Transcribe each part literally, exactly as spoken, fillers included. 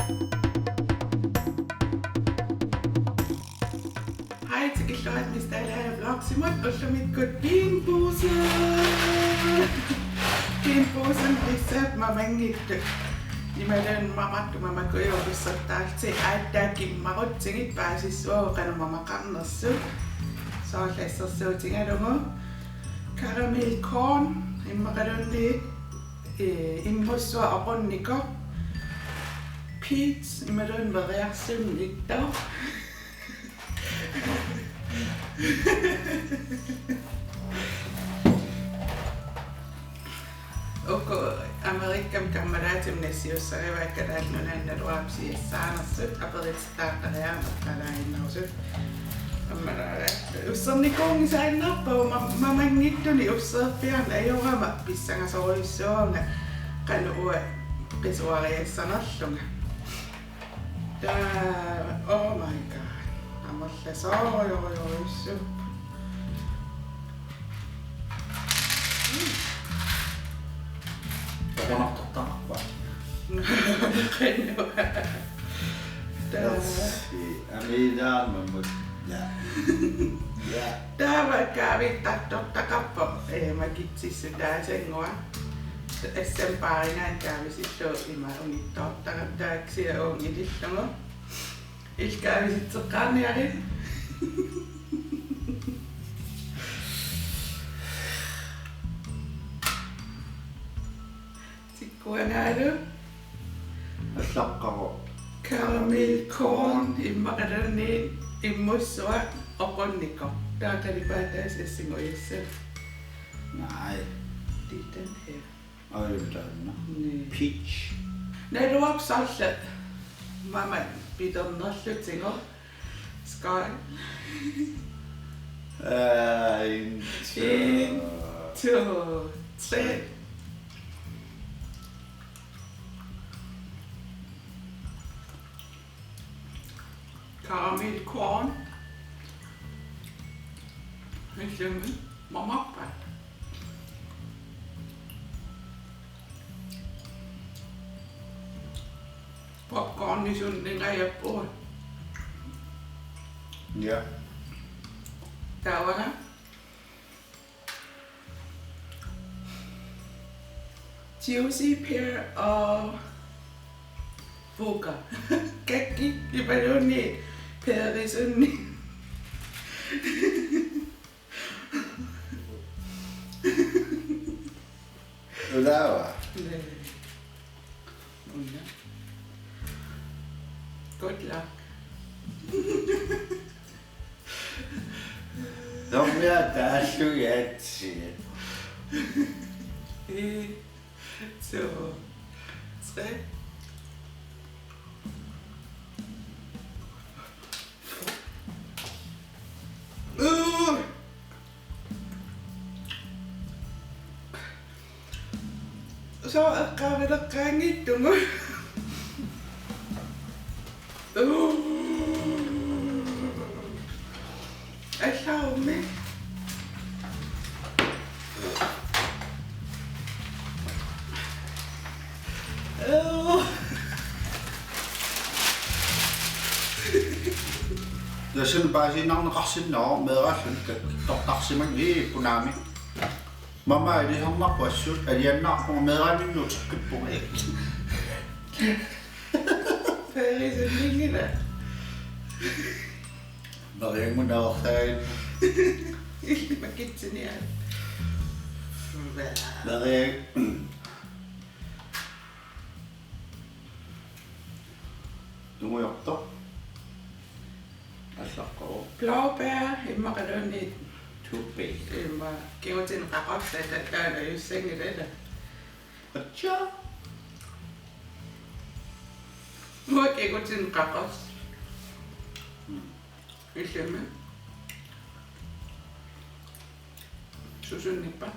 Hej, tikilluarit Miss Dalager Vlogsimut. Ullumikkut genbrugsede. Genbrugsede pissat mamanngitsut. Imaluunniit mamartut mamakujuit ussartaallutik, aatsaat kimmarutsigit paasissuagut qanoq mamaqarnersut. Soorlu assersuutigalugu Caramel Corn immaqaluunniit, ee, immussuaq oqunnikoq. Peach imaluunniit meriarsunnittoq. Uku Amerikami kammalaatima nassiussarivaat Kalaallit Nunaanni naluara pisiassaanersut, aperititaaqariaamma qalaaginnarusut. Ammalaara ussernikuunngisaannarpagut, ma-, mamanngitsunik usserpiarneq ajorama pissangasorujussuuvunga qanoq uanga qisuariassanerlunga. Taa, oh my god. Amerlasoorujorujussuupput. Oqunartortarpaa. Qanoq. Taa. Amiilaarmamut. Ja. Ja. Taava kaavittartortaqarpoq, ee, makitsissutaasannguaq. Assami paarigaanni kaavisillugu ima unittoortarami, taava kisianni uunga ilillugu. Illit kaavisitseqqaarniarit. Tikkuanaalu. Allaqqavoq. Caramel Corn immaqaluunniit immussuaq oqunnikoq. Taava qalipaataasa assingujussat. Nej. Det er den her. Oj, taanna. Nej. Peach. Naluarput soorlu mamat pilernerlutigu. Skål. Øh, en, to. En, to, tre. Caramel Corn. Illimmi mamarpat. Popcornisunningajappoq. Ja. Taava Juicy pear og Booker. Kakkit imaluunniit pearisunni. Ulaava. Una. Good luck. Normia taallugit aatsi. En, to, tre. Øh. Soorlu eqqaavileqqaanngitsugut. Allaarummi. Tassani paasiinnarneqarsinnaavoq meeraalluni kakkittortarsimanngippunga aamma. Mama ilisarnarpoq assut alianaarpunga meeraanninnut uteqqippunga. Pearisunninngilaq. Merianngunaversaaginnarpoq. Illit makitsiniarit. Merian-, tungujortoq. Allaqqavoq. Blåbær immaqaluunniit tupik. Immaqa kigutinik qaqortaq taava ajussanngilaq. Acha. Uanga kigutinik qaqortoq. Mm. Illimmi? Susunniippa?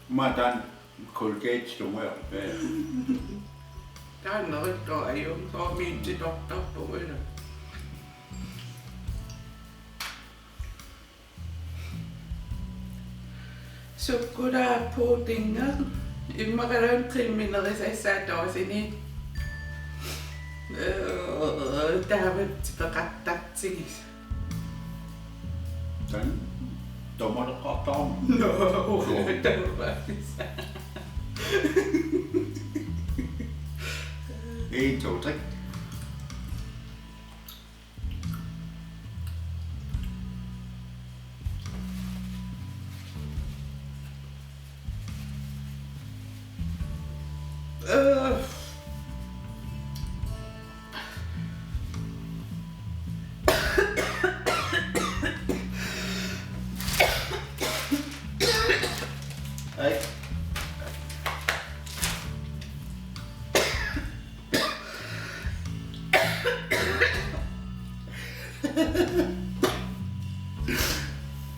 Matan Colgate tunguja. Taanna rikko ajum soormiitsitortarpugut. Sukkulaat puddingi. Immaqaluunniit qimmerisassaat dåsini. Øh, taava tipeqartartigisoq. Taanna tomaleqqaartarama. Nå, uhu, taava. En, to, tre. Øh. Hej.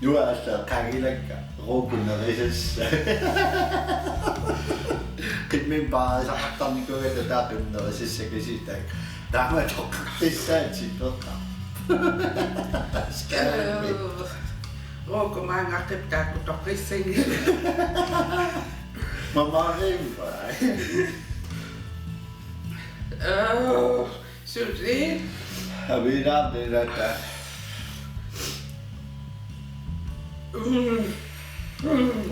Nuassaq qangilakka ruukunerisassaaq. Qimmimik paarisaqartarnikuugatta taava qimmerisassaaq kisianni taama toqqissaat tipeqarpoq. Skærmi. Ruukumaangaqqip taakku toqqissanngilaq. Mamarimpai. Øh, Susie. Avilaarnilatta. Mm. Mm.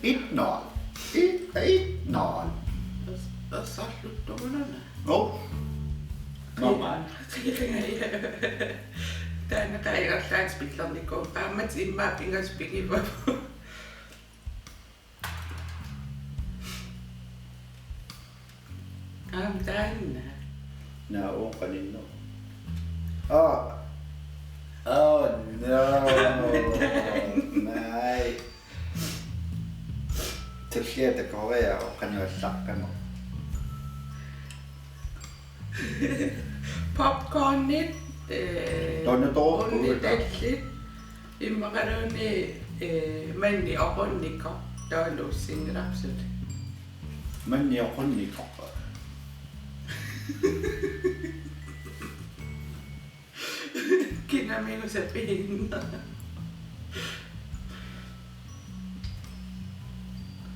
Et nul. Et, et nul. As-, asarluttugunana. Oh. Mama. Taanna qailertaan spillernikuun. Qaammat immaqa pingasut pigivagut. Aamma taanna. Naa, oqaninno. Oh. Oh, no. Nej. Tullia takoreerpoq qanoq allaqqamut. Popcornit, øh, Tonne Torp, unnitallit, immaqaluunniit, øh, manni oqunnikoq, taava nuussinngilaq suli. Manni oqunnikoq. Kinamigut sapiinneq.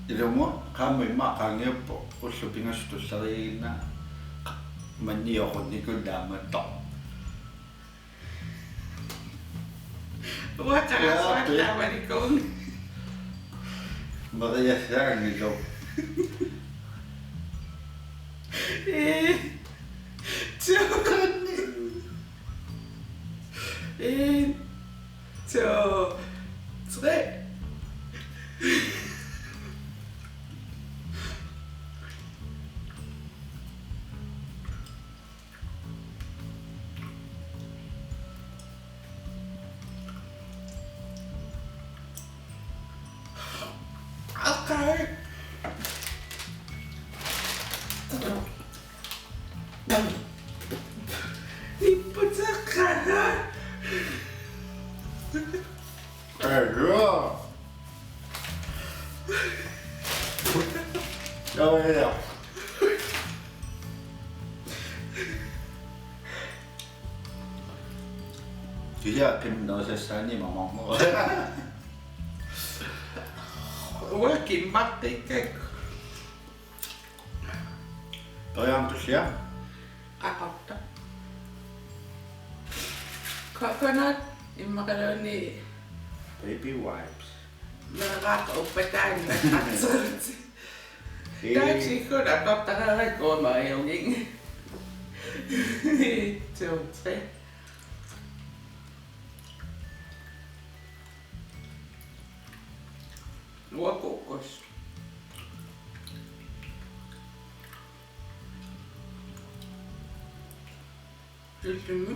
Ilumut qaammat immaqa qaangiuppoq ullut pingasut tulleriiginnaq manni oqunnikut taamaattoq. Uanga qarasaartaamanikun. Maria Sangilo. Eh. Tjukkanni. En, to, tre. Okay. Ipputeqaaq. Ajo. Ja, ja, ja. Kisianni qimmerisassaani mamarmera. Uanga qimmeqqikka. Periarfissaq. Qaqortoq. Coconut immaqaluunniit. Baby wipes. Meeraq uppataani atserti. Hej. Taava sikkut atortareerakku maajungin. To, tre. Uanga kokos. Illimmi?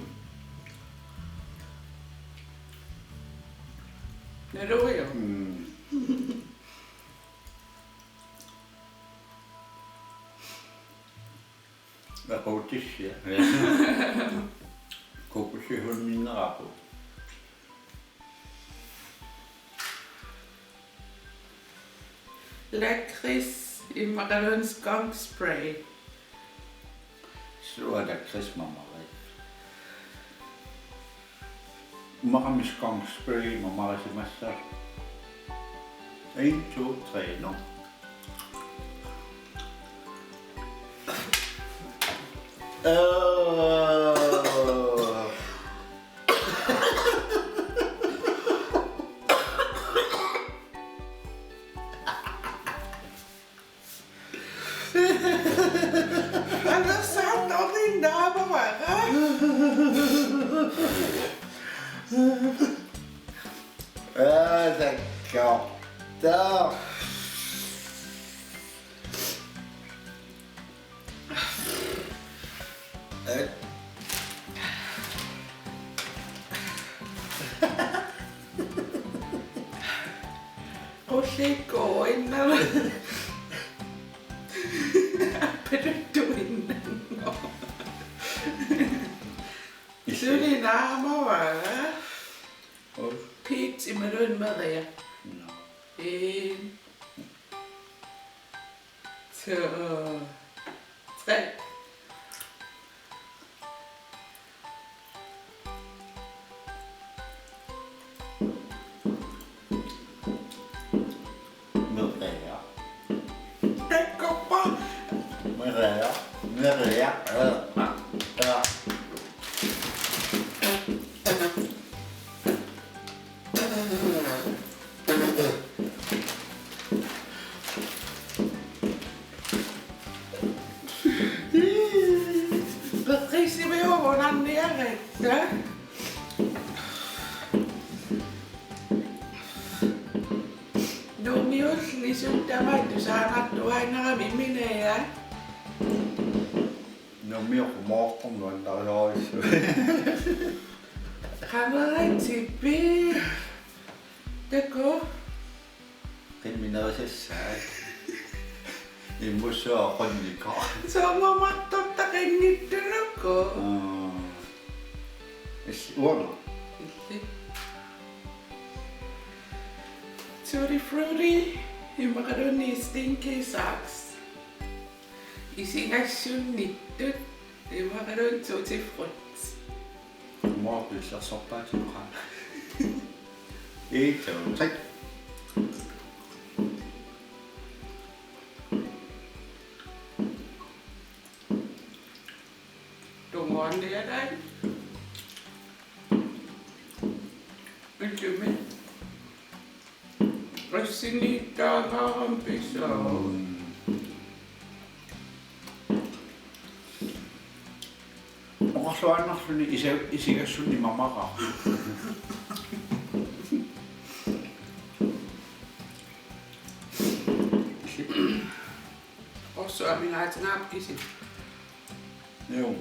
Naluiu. Mm. Aquutissia. Kokosihunninneraqu. Lakrids immaqaluunniit skunk spray. Suut lakrids mamarit. Uanga qanoq skunk spray mamarisimassavara. En, to, tre, nu. Øh. Anersaartoqinnaavara. Aa, takka. Taa. Qulliikkuinnama. Apparuttuinnanngorpoq. Suli naamavara. Oi. Peach imaluunniit Maria. Nå. En, to, tre. Maria. Takkuppaa. Maria. Maria. Aa, aa, aa. Peqqissimiugunarniaratta. Nuummiulli suna tamaat tusaanartuaannarami imminut, aa? Nuummiullunga moortornuan tarjoorissui. Kameratipi. Taku. Qimminerisassaat. Immussuaq oqunnikoo. Soorunami martortaqanngittunuku. Aa. Is uanga. Illi. Tutti Frutti, imaluunniit Stinky Socks. Isigassunnittut, imaluunniit Tutti Frutti. Mor, det ser så bare til, du har. En, to, tre. Tunguandialai. Ilimi. Assiniittaagaarami pisaa. Mm. Oqarluinnarluni isa-, isigassunnik mamaqaaq. Qorsuk amigaatigaarput kisimi. Joo.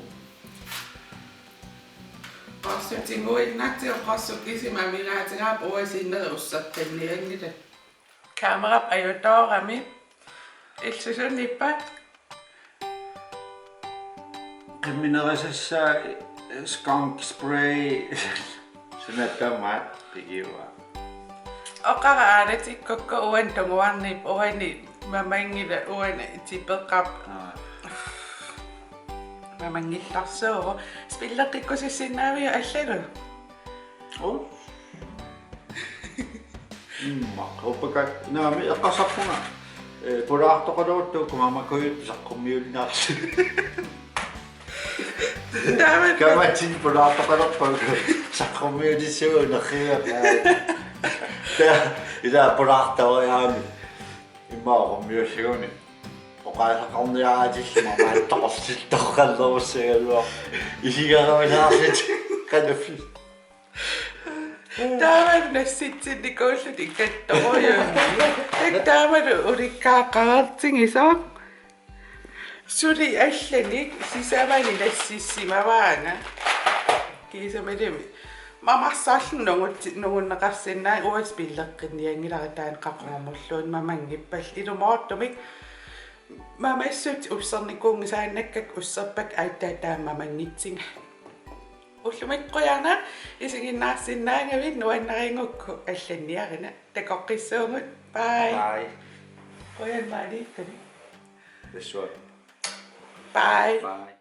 Qorsuk tiguinnartigu qorsuk kisimi amigaatigaarput, uanga sinneri ussertinnianngilaq. Kamerap ajutoorami. Illit susunniippat? Qimminerisassaat skunk spray. Suna tamaat pigiua. Oqara aalatikkukku uani tunguarniippoq, uani mamanngilaq, uani tipeqarpoq. Aa. Mamanngillarsuuvoq. Spilleqqikkusussinnaaviuk allalu? Uu. Immaqa. Uppakat naami eqqarsarpunga. Eh, pulaartoqaleruttuukkut mamakujut saqqummiunnaarlugu. Taama. Kamatin pulaartoqalerpakka saqqummiutissuunerriga. Taa, ila pulaartoqalerami. Immaqa oqarmiussaguni. Oqaaseqarniaratillu mamaattoqarsilluarluarussaagaluaq. Isigaruilaarlutik qanuffiit. Taamalu nassitsinnikuullutik kattorujuunni. Taamalu ulikkaaqqaartigisoq. Suli allanik sisamani nassissimavaanga. Kiisamalumi. Mamarsarluni nungutti-, nungunneqarsinnaanngilaq, uanga spilleqqinnianngilara taanna qaqugumulluunniit mamanngippallu ilumoortumik. Mamassut ussernikuunngisaannakkakka usserpakka aatsaat taama mamanngitsinga. Ullumi qujanaq isiginnaarsinnaagavit, nuannarigukku allanniarina. Takoqqissuugut. Bye. Bye. Qujan maaniikkami. Tassuaq. Bye. Bye.